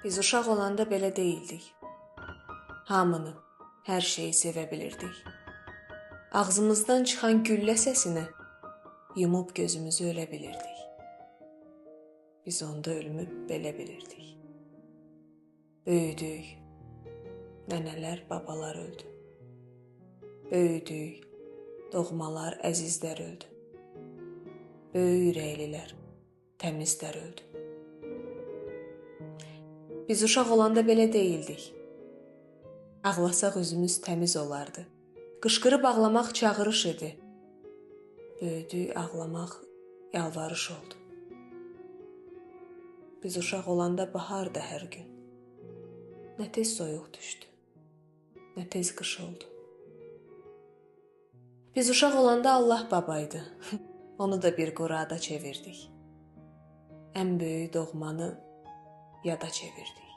Biz uşaq olanda belə deyildik. Hamını, hər şeyi sevə bilirdik. Ağzımızdan çıxan güllə səsinə yumub gözümüzü ölə bilirdik. Biz onda ölümü belə bilirdik. Böyüdük, nənələr, babalar öldü. Böyüdük, doğmalar, əzizlər öldü. Böyük ürəklilər, təmizlər öldü. Biz uşaq olanda belə deyildik. Ağlasaq üzümüz təmiz olardı. Qışqırıb ağlamaq çağırış idi. Böyüdük, ağlamaq yalvarış oldu. Biz uşaq olanda bahardı hər gün. Nə tez soyuq düşdü, nə tez qış oldu. Biz uşaq olanda Allah babaydı. Onu da bir qurada çevirdik. Ən böyük doğmanı yada çevirdik.